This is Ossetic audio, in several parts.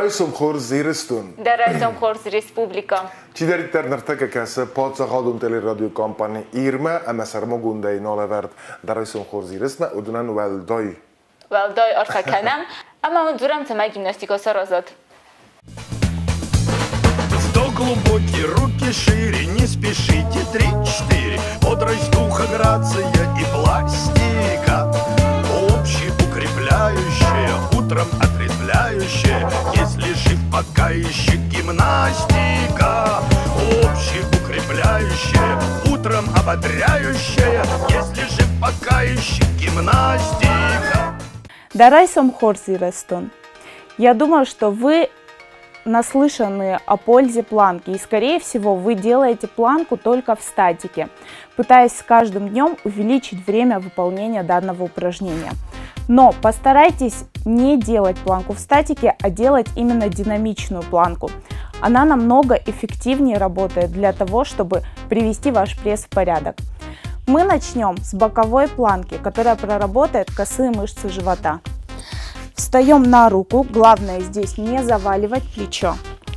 Дӕ райсом хорз, Ирыстон! Дӕ райсом хорз, республикӕ! Чидӕриддӕр ныртӕккӕ кӕсы паддзахадон телерадиокомпани Ирмӕ ӕмӕ сӕрмагондӕй налӕвӕрд Дӕ райсом хорз, Ирыстмӕ, уыдонӕн уӕлдай Уӕлдай арфӕ кӕнӕм ӕмӕ уын дзурӕм, цӕмӕй гимнастикӕ саразат. Вдох глубокий, руки шире, не спешите, 3-4. Бодрость духа, грация и пластика. Общеукрепляющая, утром отрезвляющая. Если жив, пока еще гимнастика. Общеукрепляющая, утром ободряющая. Если жив, пока еще гимнастика. Дӕ райсом хорз, Ирыстон. Я думаю, что вы наслышаны о пользе планки, и, скорее всего, вы делаете планку только в статике, пытаясь с каждым днем увеличить время выполнения данного упражнения. Но постарайтесь не делать планку в статике, а делать именно динамичную планку. Она намного эффективнее работает для того, чтобы привести ваш пресс в порядок. Мы начнем с боковой планки, которая проработает косые мышцы живота. Встаем на руку, главное здесь не заваливать плечо.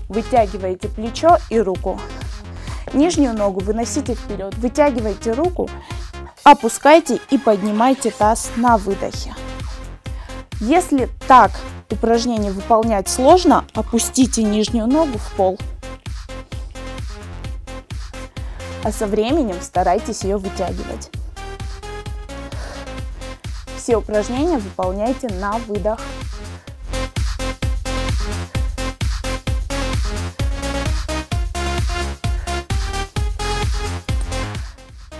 Вытягиваете плечо и руку. Нижнюю ногу выносите вперед, вытягивайте руку, опускайте и поднимайте таз на выдохе. Если так упражнение выполнять сложно, опустите нижнюю ногу в пол. А со временем старайтесь ее вытягивать. Все упражнения выполняйте на выдох.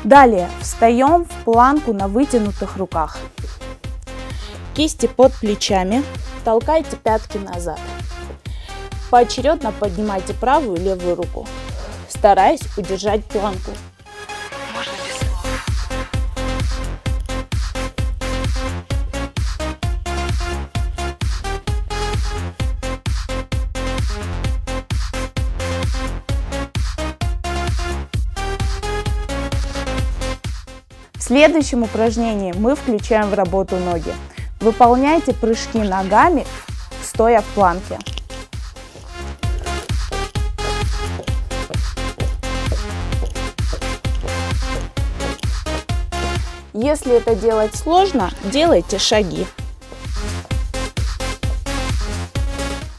Далее встаем в планку на вытянутых руках. Кисти под плечами, толкайте пятки назад. Поочередно поднимайте правую и левую руку, стараясь удержать планку. В следующем упражнении мы включаем в работу ноги. Выполняйте прыжки ногами, стоя в планке. Если это делать сложно, делайте шаги.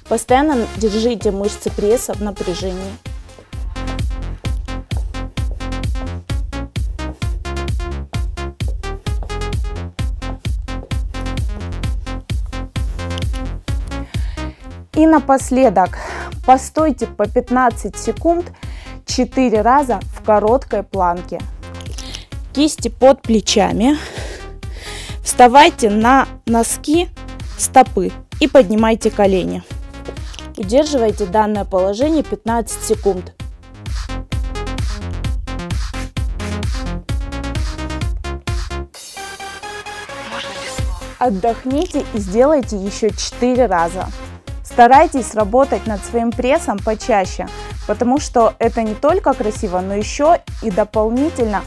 Постоянно держите мышцы пресса в напряжении. И напоследок постойте по 15 секунд 4 раза в короткой планке. Кисти под плечами. Вставайте на носки стопы и поднимайте колени. Удерживайте данное положение 15 секунд. Отдохните и сделайте еще 4 раза. Старайтесь работать над своим прессом почаще, потому что это не только красиво, но еще и дополнительно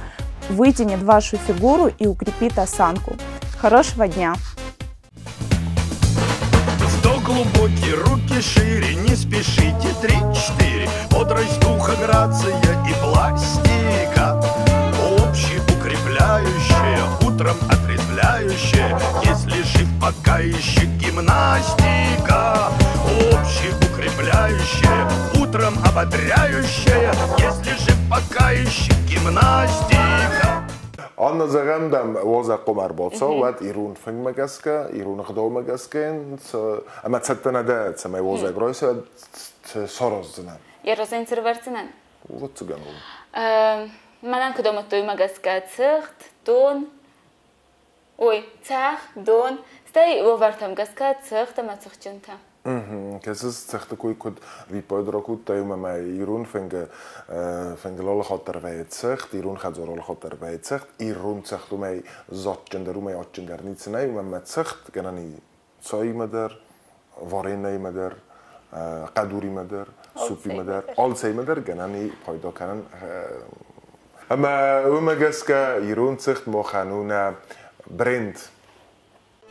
вытянет вашу фигуру и укрепит осанку. Хорошего дня! Вдох глубокий, руки шире, не спешите, 3-4. Бодрость духа, грация и пластика. Общеукрепляющая, утром отрезвляющая. Если жив, пока еще гимнастика. Общеукрепляющая, утром ободряющая. Если жив, пока еще гимнастика. Анна зӕгъӕм, дам, уазӕг хъуамӕ ӕрбацӕуа, уӕд ирон фынгмӕ гӕсгӕ, ирон ӕгъдаумӕ гӕсгӕ ӕмӕ цӕттӕ нӕ дӕ, цӕмӕй уазӕг райса, уӕд сараздзынӕ. Йӕ разӕн цы рывӕрдзынӕн? Ӕвӕццӕгӕн у. Мӕнӕн куыд амыдтой, уымӕ гӕсгӕ цыхт, дон, ой, цӕхх, дон, стӕй уавӕртӕм гӕсгӕ цыхт ӕмӕ цыхджынтӕ. Кӕсыс, цыхты кой куыд виппайды ракодтай, уымӕ ӕмӕ ирон фынгы фынгыл алы хатт дӕр вӕййы цыхт, ирон хӕдзары алы хатт дӕр вӕййы цыхт, ирон цыхт уымӕй дзаджджындӕр, уымӕй адджындӕр ницы нӕй, уымӕн ӕмӕ цыхт гӕнӕн и цаимӕ дӕр, варенӕимӕ дӕр, хъӕдуримӕ дӕр, супимӕ дӕр, алцӕимӕ дӕр гӕнӕн и пайда кӕнын. Ӕмӕ уымӕ гӕсгӕ ирон цыхт махӕн у нӕ бренд.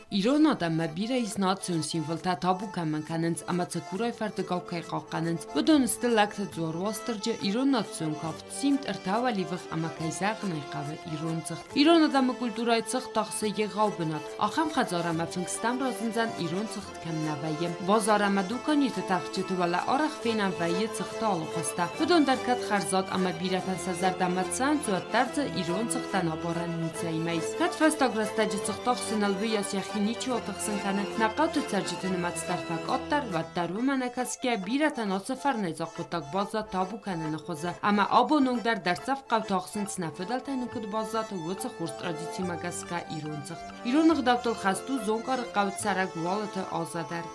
Ирон адӕммӕ бирӕ ис национ символтӕ, табу кӕмӕн кӕнынц ӕмӕ цыкурайы фӕрдыгау кӕй хъахъхъӕнынц, уыдон сты Лӕгты дзуар Уастырджы, ирон национ кафт, симд, ӕртӕ уӕливых ӕмӕ, кӕй зӕгъын ӕй хъӕуы, ирон цыхт. Ирон адӕмы культурӕйы цыхт ахсы егъау бынат. Ахӕм хӕдзар ӕмӕ фынг стӕм разындзӕн, ирон цыхт кӕм нӕ вӕййы. Базар ӕмӕ дуканиты тӕхджыты уӕлӕ арӕх фенӕн вӕййы цыхты алыхуызтӕ. Уыдон дӕр кӕд хӕрзад ӕмӕ бирӕтӕн сӕ зӕрдӕмӕ цӕуынц, уӕддӕр дзы ирон цыхтӕн абарӕн ницӕимӕ ис. Кӕд фӕстаг рӕстӕджы цыхт ахсыныл уыйас йӕхи ничиуал тыхсын кӕны, нӕ хъӕуты цӕрджыты нымӕц дӕр фӕкъаддӕр, уӕддӕр уымӕ нӕ кӕсгӕ, бирӕтӕн ацы фӕрнӕйдзаг хъуыддаг баззад табу кӕныны хуызы ӕмӕ абон онг дӕр дӕрддзӕф хъӕуты ахсынц нӕ фыдӕлтӕй нын куыд баззад, уыцы хорз традицимӕ гӕсгӕ ирон цыхт. Ирон ӕгъдӕуттыл хӕст у Зонкъары хъӕуы цӕрӕг Уалыты Аза дӕр.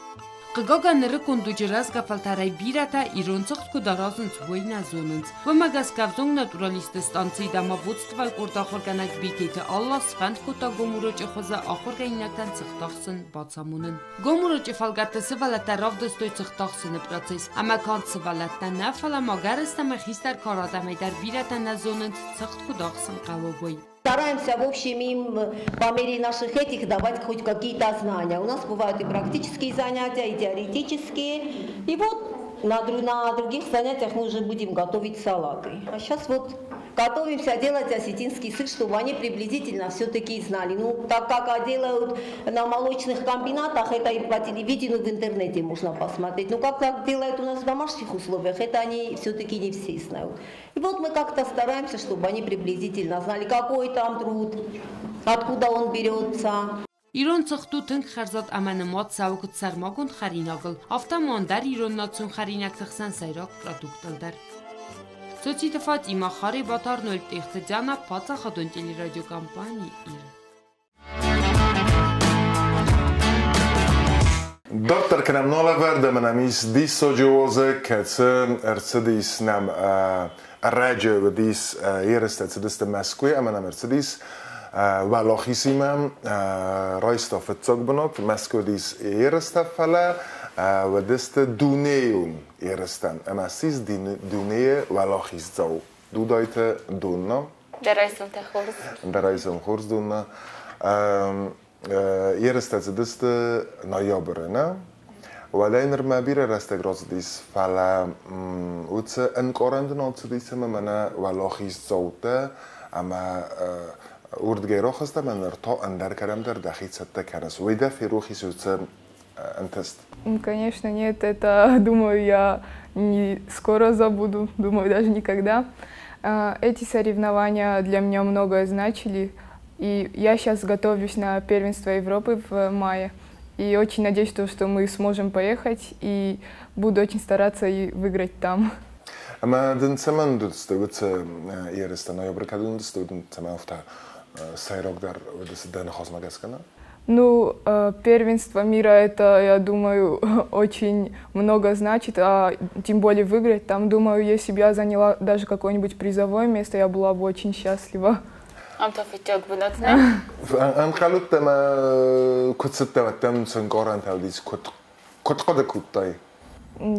Хъыгагӕн, нырыккон дуджы рӕзгӕ фӕлтӕрӕй бирӕтӕ ирон цыхт куыд аразынц, уый нӕ зонынц. Уымӕ гӕсгӕ ӕвзонг натуралистты станцийы домоводствойы къорды ахуыргӕнӕг Битеты Алла сфӕнд кодта гом урочы хуызы ахуыргӕнинӕгтӕн цыхт ахсын бацамонын. Гом урочы фӕлгӕтты сывӕллӕттӕ равдыстой цыхт ахсыны процесс. Ӕмӕ канд сывӕллӕттӕ нӕ, фӕлӕ ма гӕрӕзтӕ ӕмӕ хистӕр кары адӕмӕй дӕр бирӕтӕ нӕ зонынц, цыхт куыд ахсын хъӕуы, уый. Стараемся, в общем, им по мере наших этих давать хоть какие-то знания. У нас бывают и практические занятия, и теоретические. И вот на других занятиях мы уже будем готовить салаты. А сейчас вот готовимся делать осетинский сыр, чтобы они приблизительно все-таки знали. Ну, так как делают на молочных комбинатах, это и по телевидению, в интернете можно посмотреть. Но как так делают у нас в домашних условиях, это они все-таки не все знают. И вот мы как-то стараемся, чтобы они приблизительно знали, какой там труд, откуда он берется. Ирон цыхт у тынг хӕрзад ӕмӕ нымад цӕуы куыд сӕрмагонд хӕринагыл, афтӕ ма ӕндӕр ирон национ хӕринӕгты хсӕн сӕйраг продуктыл дӕр. Цоциты Фатима, Харебаты Арнольд, Тъехты Диана, паддзахадон телерадиокомпани Ир. Дарддӕр кӕнӕм нӕ лӕвӕрд ӕмӕ нӕм ис диссаджы уазӕг, кӕцы ӕрцыдис нӕм ӕрӕджы уыдис ерыстӕ цыдысты Мӕскуыйы ӕмӕ нӕм ӕрцыдис уӕлахизимӕ, райста фыццаг бынат. Мӕскуы уыдис ерыстӕ, фӕлӕ уыдысты дунейон ерыстӕ ӕмӕ ссис дунейы уӕлахиздзау. Дудайты Донна. Дӕ райсомтӕ хорз. Дӕ райсом хорз, Донна. Ерыстӕ цыдысты ноябры, нӕ? Уӕдӕй нырмӕ бирӕ рӕстӕг рацыдис, фӕлӕ уыцы ӕнкъарӕн дын ацыдис ӕмӕ мӕнӕ уӕлахиздзаутӕ ӕмӕ уырдыгӕй рахызт ӕмӕ ныр та ӕндӕр кӕдӕмдӕр дӕхи цӕттӕ кӕныс. Уый дӕ ферох ис уыцы ӕнтыст? Конечно, нет, это, думаю, я не скоро забуду, думаю, даже никогда. Эти соревнования для меня многое значили, и я сейчас готовлюсь на первенство Европы в мае. И очень надеюсь, что мы сможем поехать, и буду очень стараться и выиграть там. Ӕмӕ дын цӕмӕн уыдысты уыцы ерыстӕ ноябры кӕд уыдысты, уыдон цӕмӕн афтӕ сӕйрагдӕр уыдысты дӕ ныхасмӕ гӕсгӕ, нӕ? Ну, первенство мира это, я думаю, очень много значит, а тем более выиграть там, думаю, если бы я заняла даже какое-нибудь призовое место, я была бы очень счастлива. Ам та фыццаг бынат, нӕ? Ӕнхъӕлудтӕ ӕмӕ куыд цыдтӕ, уӕддӕм цы ӕнкъарӕнтӕ уыдис, куыд хъуыды кодтай?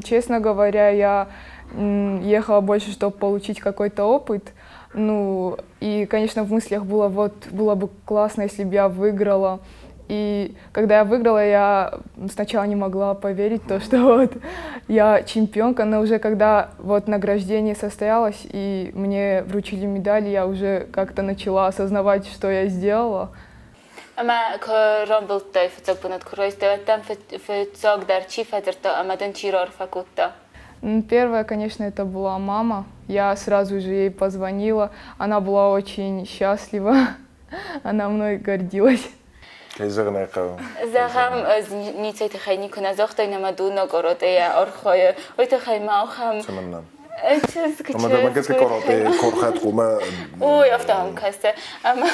Честно говоря, я ехала больше, чтобы получить какой-то опыт. Ну, и, конечно, в мыслях было, вот, было бы классно, если бы я выиграла. И когда я выиграла, я сначала не могла поверить то, что вот я чемпионка, но уже когда вот награждение состоялось и мне вручили медали, я уже как-то начала осознавать, что я сделала. Ӕмӕ куы рамбылдтай фыццаг бынат, куы райстай, уӕд дӕм фыццагдӕр чи фӕдзырдта ӕмӕ дын чи раарфӕ кодта? Первое, конечно, это была мама. Я сразу же ей позвонила. Она была очень счастлива. Она мной гордилась. Кӕй зӕгъын ӕй хъӕуы. Зӕгъӕм, ӕз ницӕй тыххӕй никуы нӕ загътай, ӕмӕ дуннаг оротъейӕ архайы. Уый тыххӕй ма ахӕм Цӕмӕннӕ? Чызг, Ӕмӕ дӕ гӕсгӕ каратэ корхӕт хъумӕ. Ой, афтӕ мӕм кӕсы. Ӕмӕ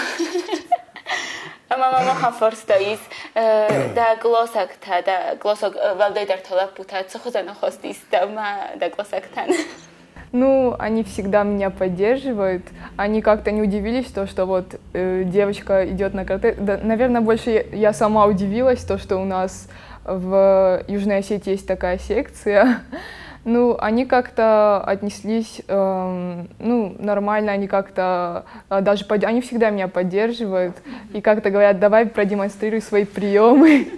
мӕм ахӕм фарста ис. Дӕ къласӕгтӕ, дӕ къласаг уӕлдайдӕр та лӕппутӕ цы хуызӕн ахаст ис дӕумӕ дӕ къласӕгтӕн? Ну, они всегда меня поддерживают. Они как-то не удивились, то, что вот девочка идет на карате. Да, наверное, больше я сама удивилась, то, что у нас в Южной Осетии есть такая секция. Ну, они как-то отнеслись, ну, нормально, они как-то даже, они всегда меня поддерживают и как-то говорят, давай продемонстрируй свои приемы.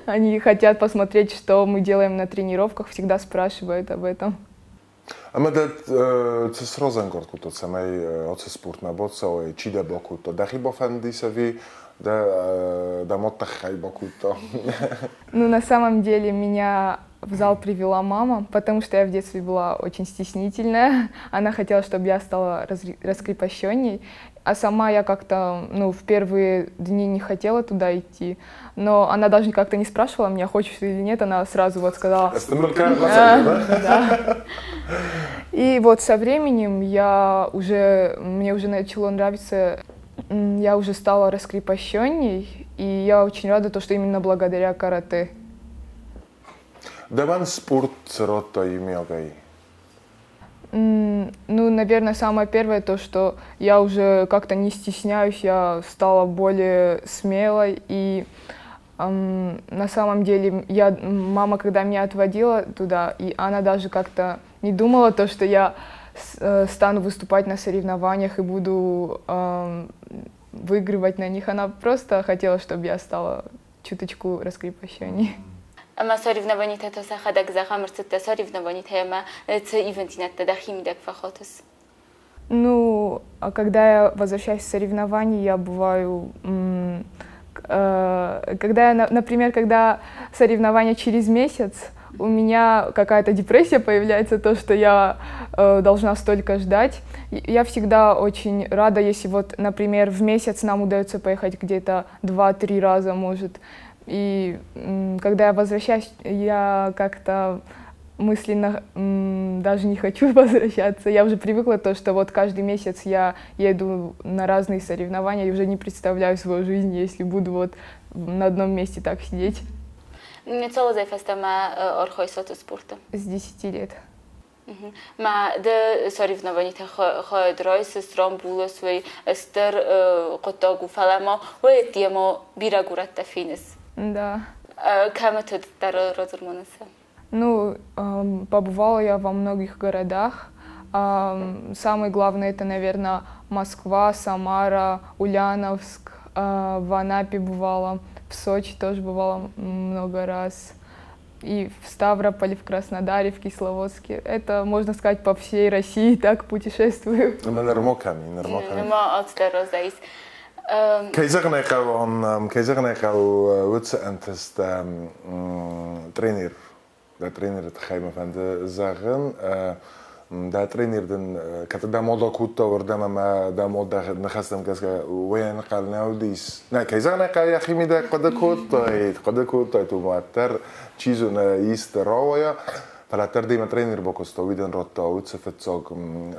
Они хотят посмотреть, что мы делаем на тренировках, всегда спрашивают об этом. Ӕмӕ дӕ цы сразӕнгард кодта, цӕмӕй ацы спортмӕ бацӕуай, чи дӕ бакодта? Дӕхи бафӕндис ӕви дӕ мад тыххӕй бакодта? Ну, на самом деле, меня в зал привела мама, потому что я в детстве была очень стеснительная. Она хотела, чтобы я стала раскрепощенней. А сама я как-то, ну, в первые дни не хотела туда идти. Но она даже как-то не спрашивала меня, хочешь ты или нет, она сразу вот сказала... Да. И вот со временем мне уже начало нравиться, я уже стала раскрепощенней, и я очень рада, то, что именно благодаря карате. Дӕуӕн спорт цы радта иумиагӕй? Ну, наверное, самое первое то, что я уже как-то не стесняюсь, я стала более смелой, и на самом деле мама, когда меня отводила туда, и она даже как-то не думала то, что я стану выступать на соревнованиях и буду выигрывать на них. Она просто хотела, чтобы я стала чуточку раскрепощеннее. Ӕмӕ соревнованитӕ та сӕхӕдӕг зӕгъӕм ӕрцыдтӕ соревнованитӕ ӕмӕ цы ивындзинӕдтӕ дӕхимидӕг фӕхатыс? Ну, а когда я возвращаюсь с соревнований, я бываю... Когда я, например, когда соревнования через месяц, у меня какая-то депрессия появляется, то, что я должна столько ждать. Я всегда очень рада, если вот, например, в месяц нам удается поехать где-то 2-3 раза, может. И когда я возвращаюсь, я как-то мысленно даже не хочу возвращаться. Я уже привыкла то, что вот каждый месяц я еду на разные соревнования и уже не представляю свою жизнь, если буду вот на одном месте так сидеть. С 10 лет. Ма ды соревнованитӕ хайд райсыс, рамбулыс, уый стыр хъуыддаг у, фӕлӕ ма уый ӕддейӕ бирӕ горӕттӕ феныс. Да. Кӕмыты дӕр радзур ма нын сӕ. Ну, побывала я во многих городах. Самое главное это, наверное, Москва, Самара, Ульяновск, в Анапе бывала, в Сочи тоже бывала много раз. И в Ставрополе, в Краснодаре, в Кисловодске. Это, можно сказать, по всей России так путешествую. Ӕмӕ нырма кӕм и, нырма кӕм и. Нырма алцыдӕр разӕй ис. Кӕй зӕгъын ӕй хъӕуы, кӕй зӕгъын ӕй хъӕуы, уыцы ӕнтыст тренер, дӕ тренеры тыххӕй мӕ фӕнды зӕгъын. Дӕ тренер дын кӕд дӕ мод акодта уырдӕм ӕмӕ дӕ мод дӕ ныхӕстӕм гӕсгӕ уый ӕнхъӕл нӕ уыдис. Нӕ, кӕй зӕгъын ӕй хъӕуы, йӕхимидӕг хъуыды кодтаид, уымӕ уӕддӕр, чи зоны, исты рауайа. Фӕлӕ дӕр демӕ тренер бакуыста, уый дын радта уыцы фыццаг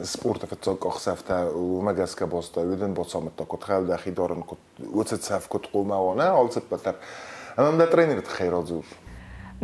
спорты фыццаг къахдзӕфтӕ, уымӕ гӕсгӕ баста, уый дын бацамыдта, куыд хъӕуы дӕхи дарын, куыд уыцы цӕф куыд хъуамӕ уа, нӕ, алцыппӕт дӕр. Ӕмӕ дӕ тренеры тыххӕй радзур.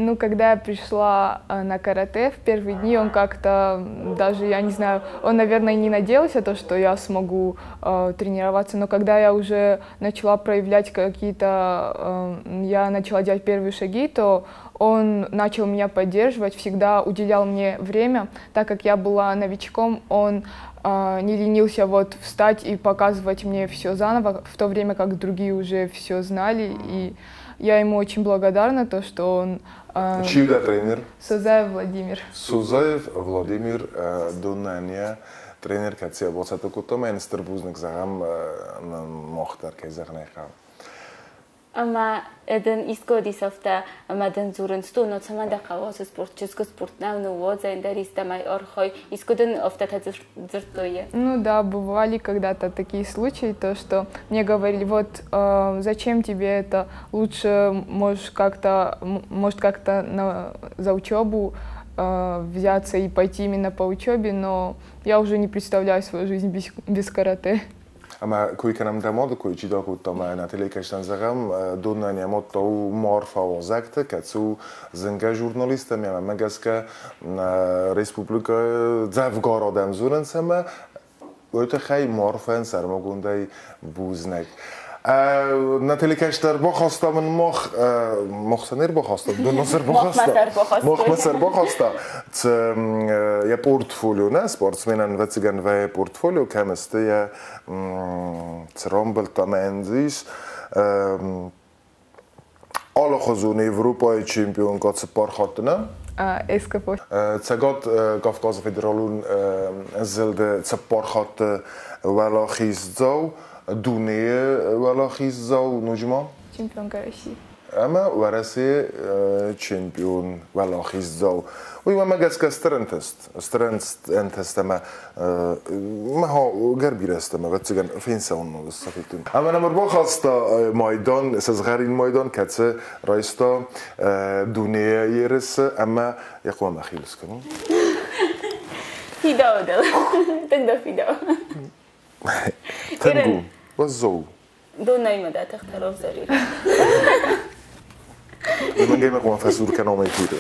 Ну, когда я пришла на карате в первые дни, он как-то даже, я не знаю, он, наверное, не надеялся, то, что я смогу тренироваться, но когда я уже начала проявлять какие-то, я начала делать первые шаги, то он начал меня поддерживать, всегда уделял мне время, так как я была новичком, он не ленился вот встать и показывать мне все заново, в то время как другие уже все знали, и я ему очень благодарна, то, что он... Чей да тренер? Сузаев Владимир. Сузаев Владимир Дунания, тренер, кӕцы бацӕттӕ кодта ӕмӕ стыр бузныг зӕгъӕм мах дӕр, кӕй зӕгъын ӕй хъӕуы. Ӕмӕ дын искуы уыдис афтӕ, ӕмӕ дын дзурынц, то цӕмӕн дӕ хъӕуы ацы спорт, чызгы спорт нӕу, ныууадз, ӕндӕр истӕмӕй архай. Искуы дын афтӕтӕ дзырдтой? Ну да, бывали когда-то такие случаи, то что мне говорили, вот зачем тебе это, лучше можешь как-то, может как-то за учебу взяться и пойти именно по учебе, но я уже не представляю свою жизнь без карате. Ӕмӕ кой кӕнӕм дӕ мады кой, чи дакодта мӕнӕ телекӕсджытӕн зӕгъӕм, Доннӕн йӕ мад та у Марфа Уазӕгты, кӕцы у зынгӕ журналист ӕмӕ мӕнмӕ гӕсгӕ республикӕйы дзӕвгар адӕм дзурынц ӕмӕ уый тыххӕй Марфӕйӕн сӕрмагондӕй бузныг. На телекӕстӕр бахаста мын мах мах сӕ бахаста, доносер бахаста. Мах масер бахаста. Ц я портфолио, не спортсменӕн вӕццӕгӕн вӕййы портфолио, кӕм сты йӕ цы рамбылдта ӕмӕ ӕндзис. Алыхуызон Европӕйы чемпионкӕ цыппар хатты, нӕ? СКФО. Цӕгат Кавказы федералон зылды цыппар хатты уӕлахиздзау, дунейы уӕлахиздзау ноджы ма? Чемпионка России. Ӕмӕ Уӕрӕсейы чемпион уӕлахиздзау. Уый мӕмӕ гӕсгӕ стыр ӕнтыст. Стыр ӕнтыст ӕмӕ мӕ гӕр бирӕ сты ӕмӕ ӕвӕццӕгӕн фенцӕуын сафеттын. Ӕмӕ нӕм ӕрбахаста майдан, сызгъӕрин майдан, кӕцы райста дунейы ерысы ӕмӕ йӕ хъуамӕ хил скӕнон. Фидауы дыл. Тынг дӕ фидауы. Тынг у. Уӕззау. Донӕй дӕ тыхтӕ равзарир. Мӕнгӕй мӕ хъуамӕ фӕсур кӕнон эфиры.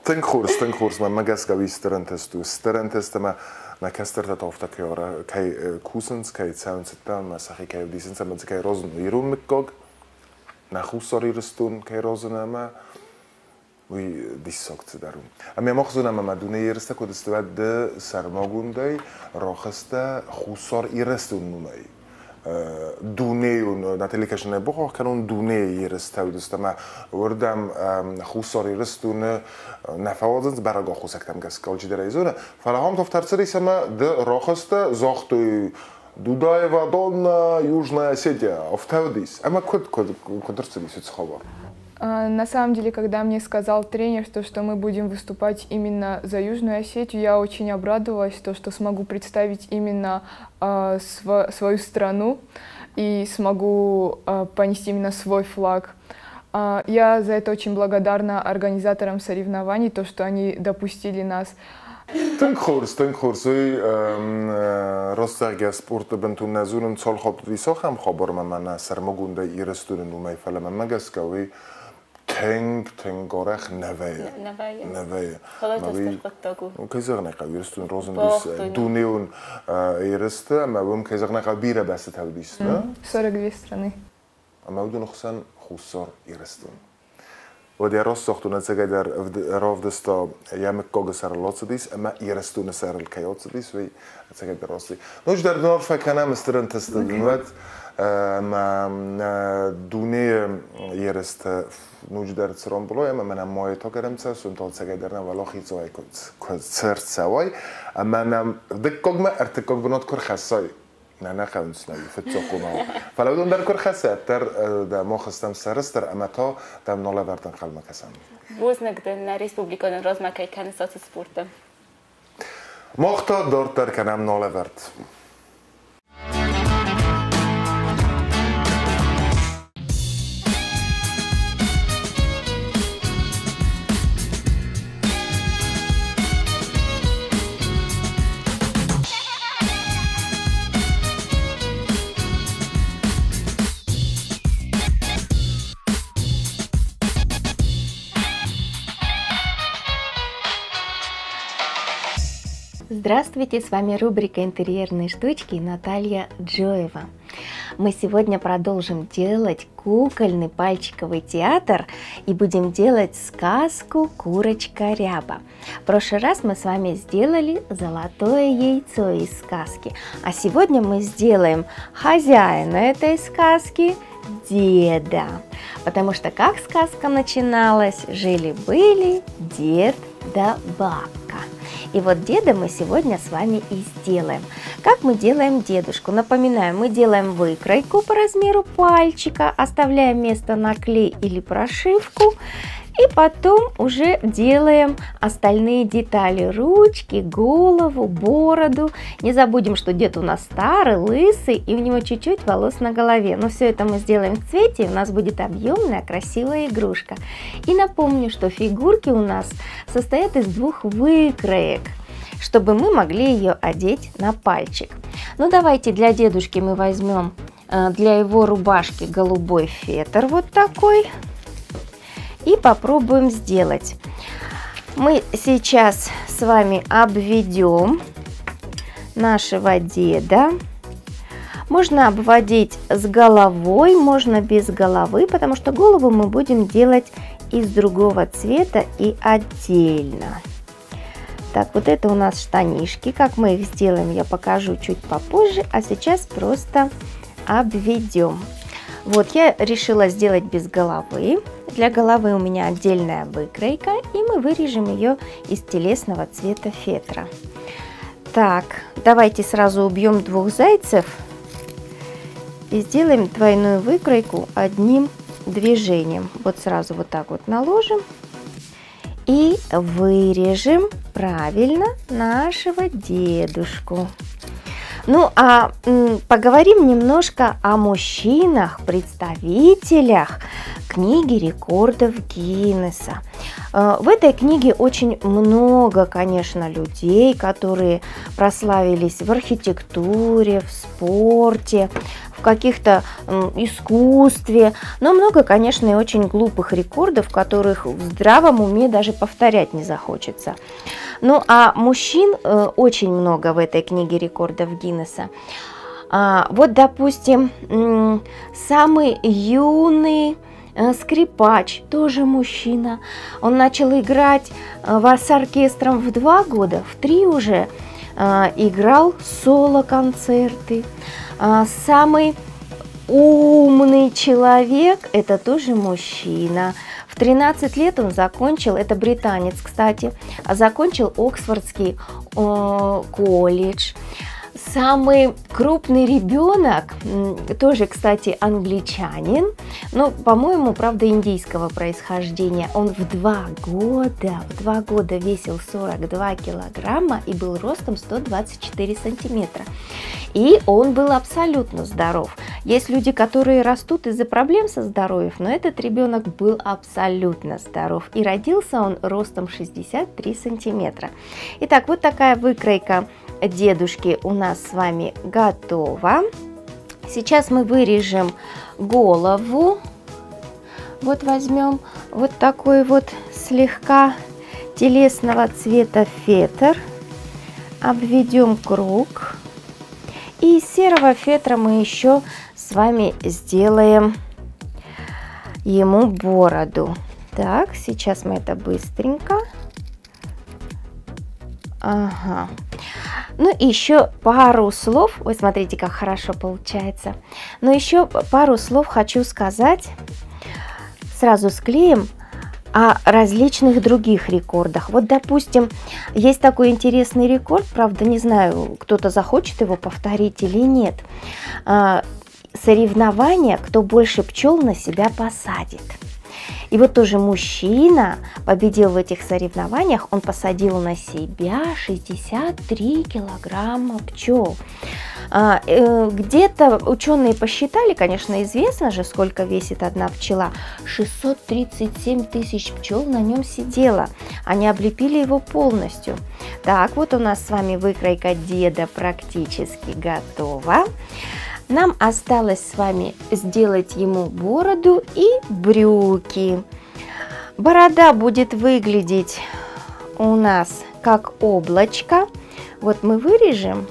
Тынг хорз, мӕнмӕ гӕсгӕ уый стыр ӕнтыст у. Стыр ӕнтыст ӕмӕ нӕ кӕстӕртӕ та афтӕ кӕй кусынц, кӕй цӕуынц ӕмӕ сӕхи кӕй ӕвдисынц ӕмӕ дзы кӕй розын ирон мыггаг, нӕ Хуссар Ирыстон кӕй розын ӕмӕ уый диссаг цыдӕр у. Ӕмӕ мах зонӕм ӕмӕ дунейы ерыстӕ куыд сты, уӕд ды сӕрмагондӕй рахызтӕ Хуссар Ирыстон номӕй. Дунейон, на телекӕсынӕй бахахх кӕнон, дунейы ерыстӕ уыдысты ӕмӕ уырдӕм Хуссар Ирыстоны нӕ фӕуадзынц бӕрӕг аххосӕгтӕм гӕсгӕ алчидӕр ӕй зоны. Фӕлӕ ахӕм товтарцырис ӕмӕ ды рахызтӕ, загътой Дудаева Донна, Южная Осетия, афтӕ уыдис. Ӕмӕ куыд, куыд, куыд ӕрцыдис уыцы хабар? На самом деле, когда мне сказал тренер, то, что мы будем выступать именно за Южную Осетию, я очень обрадовалась, то, что смогу представить именно свою страну и смогу понести именно свой флаг. Я за это очень благодарна организаторам соревнований, то, что они допустили нас. Тынг хорз, тынг хорз. Уый рӕстӕгӕ спорты бынтон нӕ зонын, цал хатт уыдис ахӕм хабар ӕмӕ мӕнӕ сӕрмагондӕй Ирыстоны номӕй, фӕлӕ мӕнмӕ гӕсгӕ уый тынг, тынг арӕх нӕ вӕййы. Нӕ вӕййы. Нӕ вӕййы. Фӕлӕ это стыр хъуыддаг у. Кӕй зӕгъын ӕй хъӕуы, Ирыстон разындис дунеон ерысты ӕмӕ уым, кӕй зӕгъын ӕй хъӕуы, бирӕ бӕстӕтӕ уыдис, нӕ? 42 страны. Ӕмӕ уыдоны хсӕн Хуссар Ирыстон. Уӕд йӕ растагъдон ӕцӕгӕйдӕр равдыста йӕ мыггагы сӕрыл ацыдис ӕмӕ Ирыстоны сӕрыл кӕй ацыдис, уый ӕцӕгӕйдӕр рацыди. Ноджыдӕр дын арфӕ кӕнӕм стыр ӕнтысты дын уӕд ӕмӕ дунейы ерысты ноджыдӕр цы рамбулой ӕмӕ мӕнӕ майы та кӕдӕм цӕуын, та ӕцӕгӕйдӕр нӕ уӕлахизӕй куы ӕрцӕуай ӕмӕ нӕм дыккагмӕ ӕртыккаг бынат куы рхӕссай, нӕ нӕ хъӕуынц нӕ фыццаг хъуымау. Фӕлӕ уыдон дӕр куы рхӕсса, дӕр дӕ мах стӕм сӕрыстыр ӕмӕ та дӕм налӕвӕрд ӕнхъӕлмӕ кӕсӕм. Бузныг дын, нӕ республикӕйӕн размӕ кӕй кӕныс ацы спорты. Мах та дарддӕр кӕнӕм налӕвӕрд. Здравствуйте, с вами рубрика «Интерьерные штучки» Наталья Джоева. Мы сегодня продолжим делать кукольный пальчиковый театр и будем делать сказку «Курочка Ряба». В прошлый раз мы с вами сделали золотое яйцо из сказки, а сегодня мы сделаем хозяина этой сказки – деда. Потому что как сказка начиналась? Жили-были дед да бабка. И вот деда мы сегодня с вами и сделаем. Как мы делаем дедушку? Напоминаю, мы делаем выкройку по размеру пальчика, оставляем место на клей или прошивку. И потом уже делаем остальные детали: ручки, голову, бороду. Не забудем, что дед у нас старый, лысый, и у него чуть-чуть волос на голове. Но все это мы сделаем в цвете, и у нас будет объемная, красивая игрушка. И напомню, что фигурки у нас состоят из двух выкроек, чтобы мы могли ее одеть на пальчик. Ну давайте для дедушки мы возьмем для его рубашки голубой фетр вот такой. И попробуем сделать. Мы сейчас с вами обведем нашего деда. Можно обводить с головой, можно без головы, потому что голову мы будем делать из другого цвета и отдельно. Так, вот это у нас штанишки. Как мы их сделаем, я покажу чуть попозже, а сейчас просто обведем. Вот, я решила сделать без головы. Для головы у меня отдельная выкройка, и мы вырежем ее из телесного цвета фетра. Так, давайте сразу убьем двух зайцев и сделаем двойную выкройку одним движением. Вот сразу вот так вот наложим и вырежем правильно нашего дедушку. Ну, а поговорим немножко о мужчинах, представителях книги рекордов Гиннесса. В этой книге очень много, конечно, людей, которые прославились в архитектуре, в спорте, в каких-то искусстве, но много, конечно, и очень глупых рекордов, которых в здравом уме даже повторять не захочется. Ну, а мужчин очень много в этой книге рекордов Гиннесса. Вот, допустим, самый юный скрипач, тоже мужчина. Он начал играть с оркестром в 2 года, в 3 уже играл соло-концерты. Самый умный человек – это тоже мужчина. В 13 лет он закончил, это британец, кстати, закончил Оксфордский колледж. Самый крупный ребенок, тоже, кстати, англичанин, но, по-моему, правда, индийского происхождения. Он в 2 года весил 42 килограмма и был ростом 124 сантиметра. И он был абсолютно здоров. Есть люди, которые растут из-за проблем со здоровьем, но этот ребенок был абсолютно здоров. И родился он ростом 63 сантиметра. Итак, вот такая выкройка дедушки у нас с вами готова. Сейчас мы вырежем голову. Вот возьмем вот такой вот слегка телесного цвета фетр. Обведем круг. И из серого фетра мы еще с вами сделаем ему бороду. Так, сейчас мы это быстренько. Ага. Ну и еще пару слов, вы смотрите, как хорошо получается. Но еще пару слов хочу сказать, сразу склеим, о различных других рекордах. Вот, допустим, есть такой интересный рекорд, правда, не знаю, кто-то захочет его повторить или нет. Соревнования, кто больше пчел на себя посадит. И вот тоже мужчина победил в этих соревнованиях, он посадил на себя 63 килограмма пчел. Где-то ученые посчитали, конечно, известно же, сколько весит одна пчела, 637 тысяч пчел на нем сидело, они облепили его полностью. Так, вот у нас с вами выкройка деда практически готова. Нам осталось с вами сделать ему бороду и брюки. Борода будет выглядеть у нас как облачко. Вот мы вырежем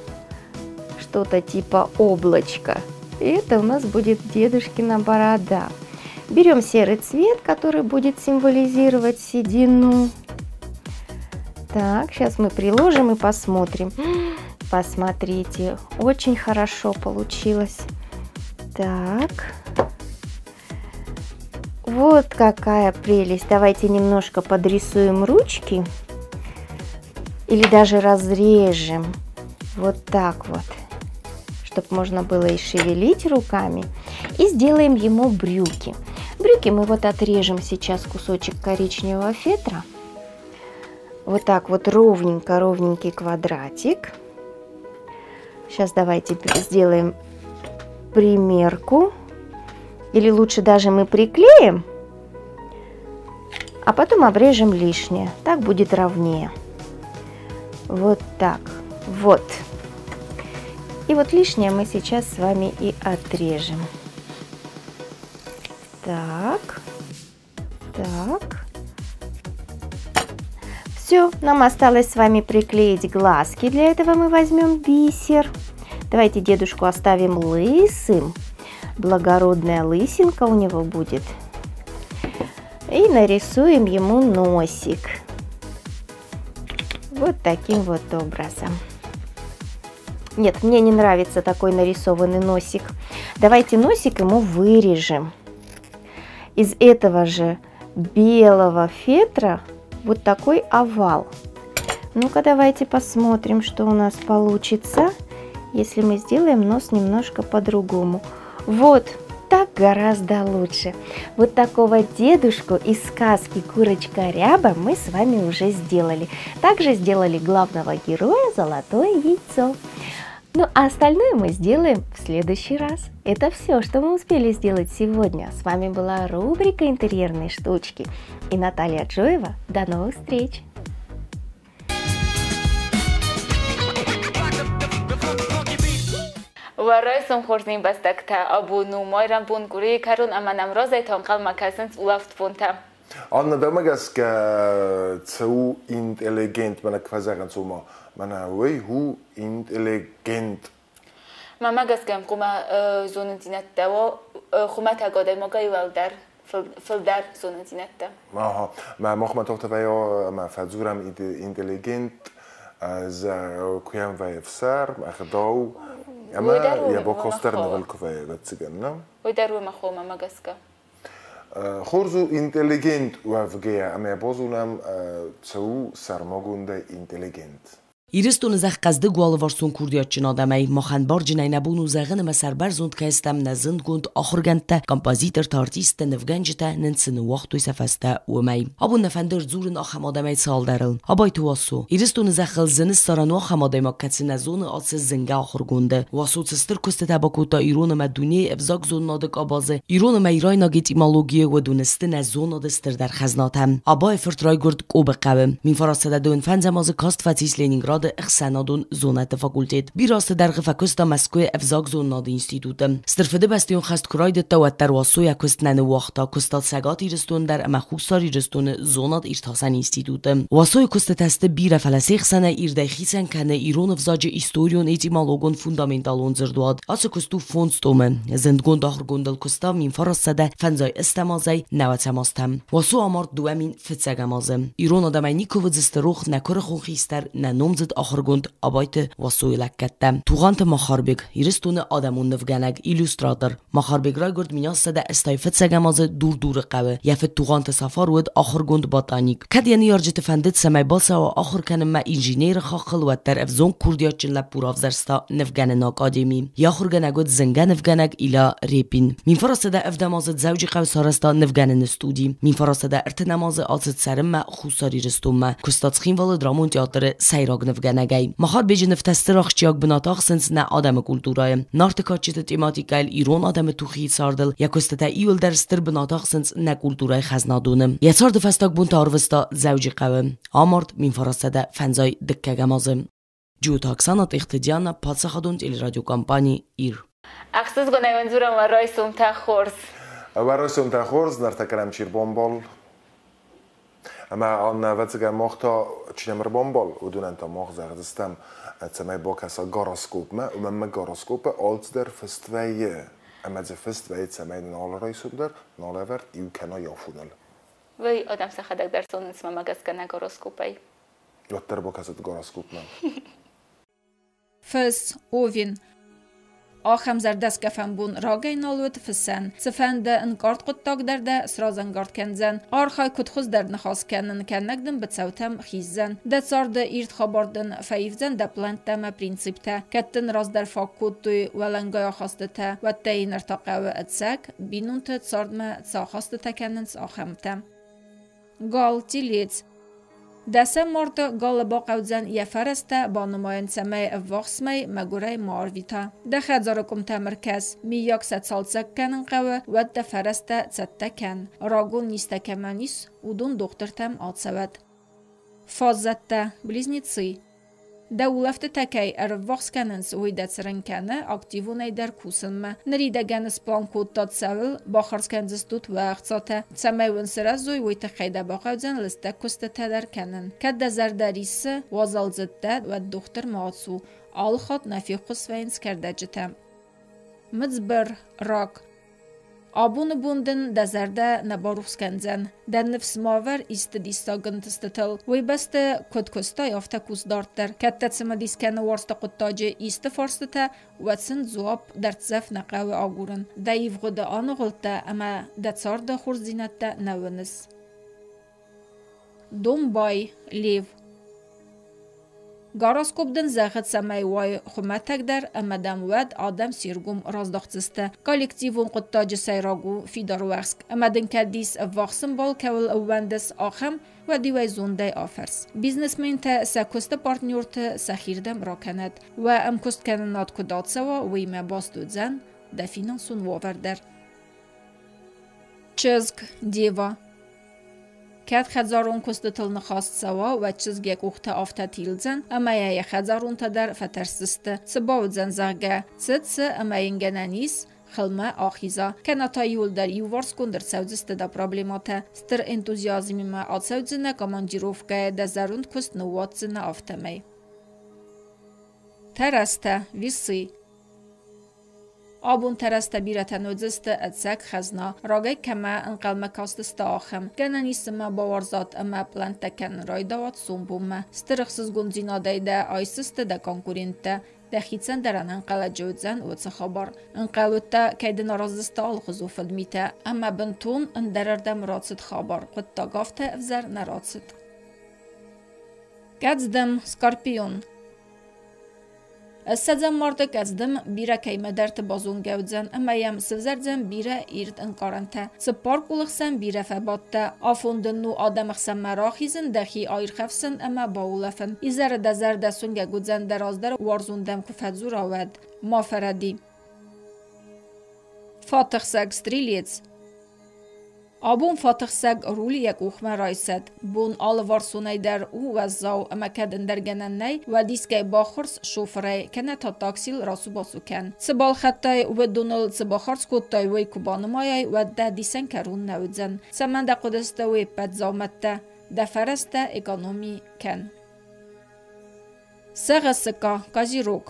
что-то типа облачка. И это у нас будет дедушкина борода. Берем серый цвет, который будет символизировать седину. Так, сейчас мы приложим и посмотрим. Посмотрите, очень хорошо получилось. Так, вот какая прелесть. Давайте немножко подрисуем ручки или даже разрежем. Вот так вот, чтобы можно было и шевелить руками. И сделаем ему брюки. Брюки мы вот отрежем сейчас кусочек коричневого фетра. Вот так вот ровненько, ровненький квадратик. Сейчас давайте сделаем примерку. Или лучше даже мы приклеим, а потом обрежем лишнее. Так будет ровнее. Вот так. Вот. И вот лишнее мы сейчас с вами и отрежем. Так. Так. Все, нам осталось с вами приклеить глазки. Для этого мы возьмем бисер. Давайте дедушку оставим лысым. Благородная лысинка у него будет. И нарисуем ему носик. Вот таким вот образом. Нет, мне не нравится такой нарисованный носик. Давайте носик ему вырежем. Из этого же белого фетра вот такой овал. Ну-ка, давайте посмотрим, что у нас получится, если мы сделаем нос немножко по-другому. Вот так гораздо лучше. Вот такого дедушку из сказки «Курочка Ряба» мы с вами уже сделали. Также сделали главного героя «Золотое яйцо». Ну а остальное мы сделаем в следующий раз. Это все, что мы успели сделать сегодня. С вами была рубрика «Интерьерные штучки» и Наталья Джоева. До новых встреч! Уӕ райсом хорз не мбӕстӕгтӕ, абон у майрӕмбон къуырийы кӕрон ӕмӕ нӕм разӕй та ӕнхъӕлмӕ кӕсынц улӕфтбонтӕ. Анна, дӕумӕ гӕсгӕ цы у интеллигент, мӕнӕ куы фӕзӕгъынц, ома мӕнӕ уый у интеллигент. Мӕнмӕ гӕсгӕ хъуамӕ зонындзинӕдтӕ уа хуымӕтӕг адӕймагӕй уӕлдӕр, фылдӕр зонындзинӕдтӕ. Аха, мӕ махмӕ тохтӕ вӕййа ӕмӕ фӕдзурӕм интеллигент, куы йӕм вӕййы ӕфсарм, ӕгъдау, ӕмӕ йӕ бакастдӕр нывыл куы вӕййы, ӕвӕццӕгӕн, нӕ? Уый дӕр уымӕ хо, мӕнмӕ гӕсгӕ. Хорз у интеллигент уӕвгӕйӕ, ӕмӕ йӕ базонӕм, цы у сӕрмагондӕй интеллигент. Ирыстоны зӕхх хъӕздыг у алыварсон курдиатджын адӕмӕй. Махӕн барджынӕй нӕ бон у зӕгъын ӕмӕ сӕрбӕрзонд кӕй стӕм нӕ зындгонд ахуыргӕндтӕ, композитортӕ, артисттӕ, нывгӕнджытӕ нын цы ныууагътой сӕ фӕстӕ, уымӕй. Абон нӕ фӕнды ӕрдзурын ахӕм адӕмӕй цалдӕрыл. Абайты Уасо. Ирыстоны зӕххыл зын ссарӕн у ахӕм адӕймаг, кӕцы нӕ зоны ацы зынгӕ ахуыргонды. Уасо цы стыр куыстытӕ бакодта ирон ӕмӕ дунейы ӕвзагзонынады къабазы, ирон ӕмӕ ирайнаг этимологийы, уыдон сты нӕ зонады стырдӕр хӕзнатӕ. Абайы-фырт райгуырд Къобы хъӕуы. 1925 азы каст фӕцис Ленинграды ӕхсӕнадон зонӕдты факультет. Бирӕ азты дӕргъы фӕкуыста Мӕскуыйы ӕвзагзонынады институты. Стыр Фыдыбӕстӕйон хӕст куы райдыдта, уӕддӕр Уасо йӕ куыст нӕ ныууагъта, куыста Цӕгат Ирыстоны дӕр ӕмӕ Хуссар Ирыстоны зонад-иртасӕн институты. Уасойы куыстытӕ сты бирӕ, фӕлӕ се хсӕнӕй ирдӕй хицӕн кӕны ирон ӕвзаджы историон-этимологон фундаменталон дзырдуат. Ацы куыст у фондз томы. Зындгонд ахуыргондыл куыста 1998 азӕй нӕуӕдзӕм азтӕм. Уасо амард 2001 азы. Ирон адӕмӕй никуы уыдзысты рох нӕ куырыхон хистӕр, нӕ номдзыд ахуыргонд Абайты Васойы лӕггӕдтӕ. Тугъанты Махарбег, Ирыстоны адӕмон нывгӕнӕг, иллюстратор. Махарбег райгуырд 1985 азы Дур-Дуры хъӕуы. Йӕ фыд Тугъанты Сафар уыд ахуыргонд ботаник. Кӕд йӕ ныййарджыты фӕндыд, цӕмӕй бацӕуа ахуыр кӕнынмӕ инженеры хаххыл, уӕддӕр ӕвзонг курдиатджын лӕппу равзӕрста нывгӕныны академи. Йӕ ахуыргӕнӕг уыд зынгӕ нывгӕнӕг Илья Репин. 1907 азы Дзӕуджыхъӕуы сарӕзта нывгӕныны студи. 1930 азы ацыд цӕрынмӕ Хуссар Ирыстонмӕ. Куыста Цхинвалы драмон театры сӕйраг нывгӕнӕгӕй. Махарбеджы нывтӕ стыр ахсджиаг бынат ахсынц нӕ адӕмы культурӕйы. Нарты кадджыты тематикӕйыл, ирон адӕмы тухийы цардыл йӕ куыстытӕ иуылдӕр стыр бынат ахсынц нӕ культурӕйы хӕзнадоны. Йӕ царды фӕстаг бонтӕ арвыста Дзӕуджыхъӕуы. Амард 1952 азы. Джиоты Оксана, Тъехты Диана, паддзахадон телерадиокомпани Ир. Ӕхсызгонӕй уын дзурӕм уӕ райсомтӕ хорз. Уӕ райсомтӕ хорз, ныртӕккӕ нӕм чи рбамбал? Ӕмӕ Аннӕ, ӕвӕццӕгӕн, мах та чи нӕм ӕрбамбал, уыдонӕн та мах зӕгъдзыстӕм, цӕмӕй бакӕса гороскопмӕ, уымӕн ӕмӕ гороскопы алцыдӕр фыст вӕййы. Ӕмӕ дзы фыст вӕййы, цӕмӕй нын алы райсом дӕр нал ӕвӕрд иу кӕна афоныл. Уый адӕм сӕхӕдӕг дӕр зонынц мӕмӕ гӕсгӕ нӕ гороскопӕй. Уӕддӕр бакӕсӕд гороскопмӕ. Фыс, Овен. Ахӕм зӕрдӕскъӕфӕн бон рагӕй нал уыд фысӕн. Цыфӕнды ӕнкъард хъуыддаг дӕр дӕ сразӕнгард кӕндзӕн. Архай куыд хуыздӕр ныхас кӕнын, кӕнӕг дын быцӕутӕм хиздзӕн. Дӕ царды ирд хабар дын фӕивдзӕн дӕ плӕнттӕ ӕмӕ принциптӕ. Кӕд дын раздӕр фаг кодтой уӕлӕнгай ахастытӕ, уӕд дӕ ныр та хъӕуы ӕцӕг бинонты цардмӕ цы ахастытӕ кӕнынц, ахӕмтӕ. Гал, телец. Дӕсӕм марты галы бахъӕудзӕн йӕ фӕрӕзтӕ банымайын, цӕмӕй ӕввахсмӕ мӕгуырӕй ма арвита. Дӕ хӕдзары къуымтӕм ӕркӕс, миййаг сӕ цалцӕг кӕнын хъӕуы, уӕд дӕ фӕрӕзтӕ цӕттӕ кӕн. Рагон низтӕ кӕмӕн ис, уыдон дохтыртӕм ацӕуӕд. Фаззӕттӕ, близнецы. Дӕ улӕфтытӕ кӕй ӕрыввахс кӕнынц, уый дӕ цырын кӕны активонӕй дӕр кусынмӕ. Ныридӕгӕн сплан кодтат цӕуыл бахардз кӕндзыстут уӕ ӕхцатӕ. Цӕмӕй уын сырӕзой, уый тыххӕй дӕ бахъӕудзӕн лыстӕг куыстытӕ дӕр кӕнын. Кӕд дӕ зӕрдӕ риссы, уазалдзыд дӕ, уӕд дохтырмӕ ацу. Алы хатт нӕ феххуыс вӕййынц кӕрдӕджытӕ. Мыдзбыр, рак. Абоны бон дын дӕ зӕрдӕ нӕ барухс кӕндзӕн. Дӕ ныфс ма вӕр исты диссаг ӕнтыстытыл. Уый бӕсты, куыд куыстай, афтӕ кус дарддӕр. Кӕд дӕ цымыдис кӕны уарзты хъуыддаджы исты фарстытӕ, уӕд сын дзуапп дӕрддзӕф нӕ хъӕуы агурын. Дӕ ивгъуыды аныгъуылдтӕ ӕмӕ дӕ царды хорздзинӕдтӕ нӕ уыныс. Домбай, Лев. Гороскоп дын зӕгъы, цӕмӕй уай хуымӕтӕгдӕр ӕмӕ дӕм уӕд адӕм се ргом раздахдзысты. Коллективон хъуыддаджы сӕйраг у фидар уӕхск. Ӕмӕ дын кӕд ис ӕввахс ӕмбал, кӕуыл ӕууӕндыс, ахӕм, уӕд-иу ӕй зондӕй афӕрс. Бизнесментӕ сӕ куысты партнерты сӕхирдӕм ракӕнӕд. Уӕ ӕмкуысткӕнынад куыд ацӕуа, уыимӕ баст уыдзӕн дӕ финансон уавӕр дӕр. Чызг, Дева. Кӕд хӕдзарон куыстытыл ныхас цӕуа, уӕд чызг йӕ къухтӕ афтӕ тилдзӕн, ӕмӕ йӕ йӕ хӕдзаронтӕ дӕр фӕтӕрсдзысты, цы бауыдзӕн, зӕгъгӕ. Цыд цы, ӕмӕ йын гӕнӕн ис, хылмӕ ахиза. Кӕнӕ та иуылдӕр иуварсгонд ӕрцӕудзысты дӕ проблемӕтӕ. Стыр энтузиазмимӕ ацӕудзынӕ командировкӕйы, дӕ зӕронд куыст ныууадздзынӕ афтӕмӕй. Тӕрӕзтӕ, весы. Абон тӕрӕзтӕ бирӕтӕн уыдзысты ӕцӕг хӕзна, рагӕй кӕмӕ ӕнхъӕлмӕ кастысты, ахӕм. Гӕнӕн ис ӕмӕ бауарзат ӕмӕ пълӕнттӕ кӕнын райдайат сомбонмӕ. Стыр ӕхсызгондзинадӕй дӕ айсдзысты дӕ конкуренттӕ. Дӕхицӕн дӕр ӕнӕнхъӕлӕджы уыдзӕн уыцы хабар. Ӕнхъӕл уыдтӕ, кӕй дын араздзысты алыхуызон фыдмитӕ, ӕмӕ бынтон ӕндӕрӕрдӕм рацыд хабар, хъуыддаг афтӕ ӕвзӕр нӕ рацыд. Кӕдздӕм, Скорпион. Ссӕдзӕм марты кӕдздым бирӕ кӕимӕдӕрты базонгӕ уыдзӕн ӕмӕ йӕм сывзӕрдзӕн бирӕ ирд ӕнкъарӕнтӕ. Цыппар къулы хсӕн бирӕ фӕбадтӕ. Афон дын у адӕмы хсӕнмӕ рахизын, дӕхи аирхӕфсын ӕмӕ баулӕфын. Изӕры дӕ зӕрдӕ суынгӕг уыдзӕн дӕ раздӕр уарзон дӕм куы фӕдзура, уӕд. Ма фӕрӕди. Фатыхсӕг, стрелец. Абон фатыхсӕг руль йӕ къухмӕ райсӕд. Бон алыварсонӕй дӕр у уӕззау ӕмӕ кӕд ӕндӕр гӕнӕн нӕй, уӕд искӕй баххуырс шофырӕй, кӕнӕ та таксийыл рацу-бацу кӕн. Цы балхӕдтай, уыдоныл цы бахардз кодтай, уый куы банымайай, уӕд дӕ дисӕн кӕрон нӕ уыдзӕн. Цӕмӕн дӕ хъуыдысты уе ппӕт дзаумӕттӕ? Дӕ фӕрӕзтӕ экономи кӕн. Сӕгъӕсыкка, козерог.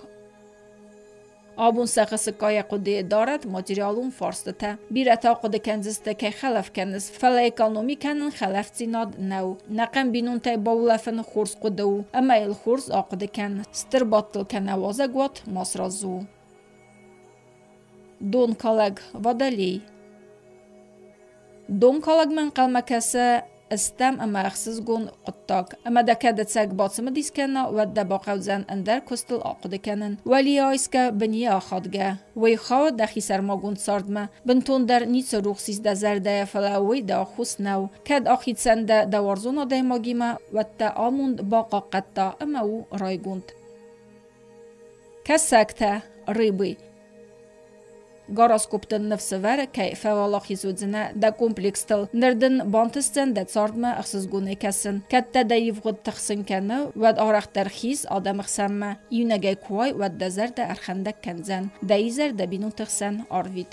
Абон сӕгъӕсыккайӕ хъуыдыйы дарӕд материалон фарстытӕ. Бирӕтӕ хъуыды кӕндзысты, кӕй хӕлӕф кӕныс, фӕлӕ экономи кӕнын хӕлӕфдзинад нӕу. Нӕхъӕн бинонтӕй баулӕфын хорз хъуыды у, ӕмӕ йыл хорз ахъуыды кӕн. Стыр бадтыл кӕнӕ уазӕгуат ма сразы у. Донкалӕг, водолей. Донкалӕгмӕ ӕнхъӕлмӕ кӕсы стӕм ӕмӕ ӕхсызгон хъуыддаг. Ӕмӕ дӕ кӕд ӕцӕг бацымыдис кӕна, уӕд дӕ бахъӕудзӕн ӕндӕр куыстыл ахъуыды кӕнын. Уӕлийӕ айсгӕ, бынийӕ ахадгӕ. Уый хауы дӕхи сӕрмагонд цардмӕ. Бынтондӕр ницы рухс ис дӕ зӕрдӕйӕ, фӕлӕ уый дӕ аххос нӕу. Кӕд ахицӕн дӕ дӕ уарзон адӕймагимӕ, уӕд дӕ амонд бахъахъхъӕдта ӕмӕ у райгонд. Кӕсӕгтӕ, рыбы. Гороскоп дын ныфсы вӕры, кӕй фӕуӕлахиз уыдзынӕ дӕ комплекстыл. Ныр дын бантысдзӕн дӕ цардмӕ ӕхсызгонӕй кӕсын. Кӕд дӕ дӕ ивгъуыд тыхсын кӕны, уӕд арӕхдӕр хиз адӕмы хсӕнмӕ. Иунӕгӕй куы уай, уӕд дӕ зӕрдӕ ӕрхӕндӕг кӕндзӕн. Дӕ изӕр дӕ бинонты хсӕн арвит.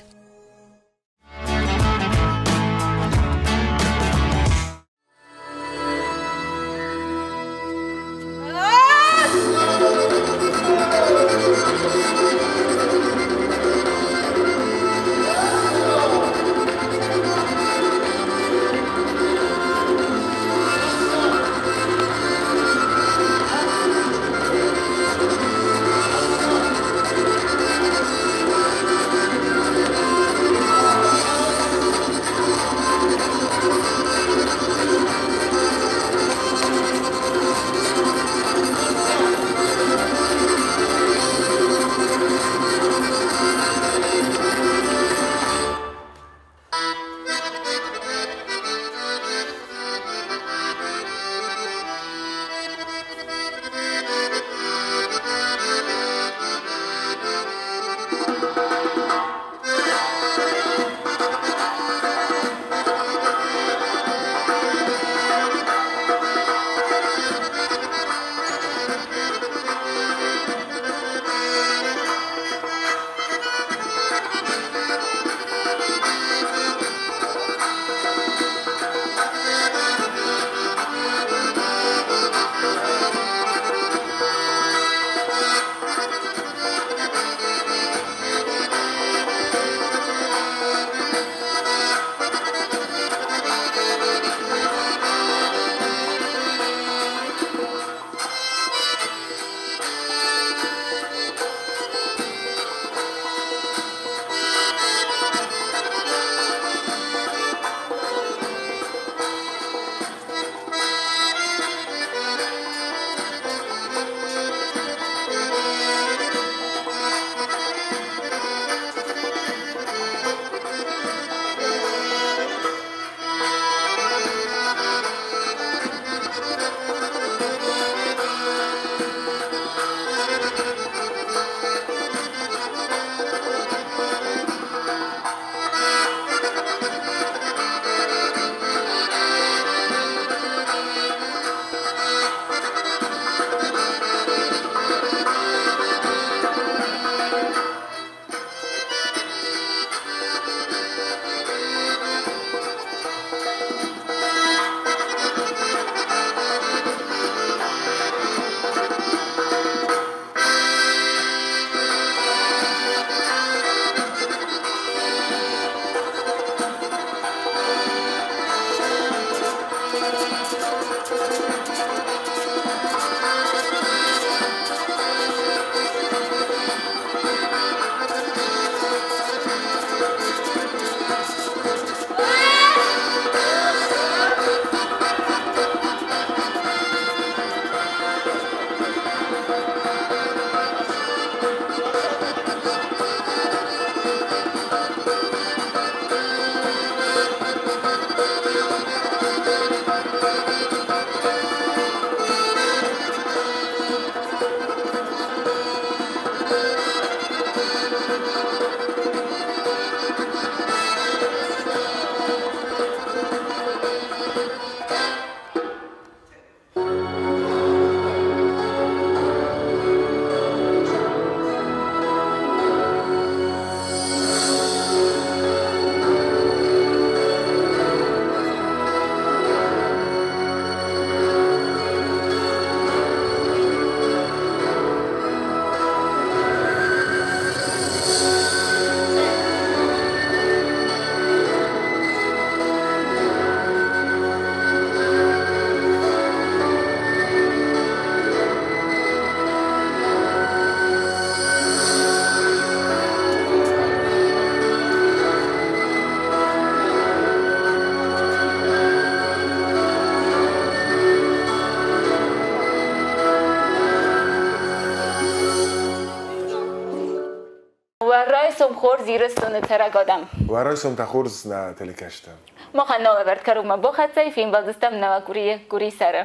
райсом хорз, Ирыстоны цӕрӕг адӕм! Уӕ райсом та хорз, нӕ телекӕсджытӕ! Махӕн алӕвӕрд кӕронмӕ бахӕццӕ и, фембӕлдзыстӕм нӕуӕг къуырийы къуырисӕры.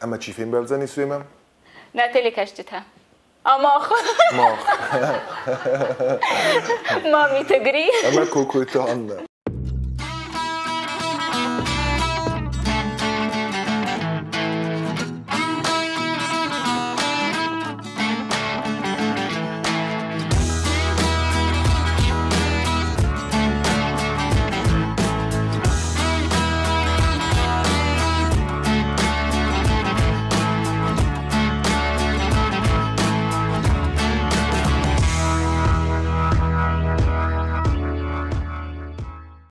Ӕмӕ чи фембӕлдзӕнис уемӕ? Нӕ телекӕсджытӕ. А мах. Мах. Мамиты Гри. Ӕмӕ Кокойты Аннӕ.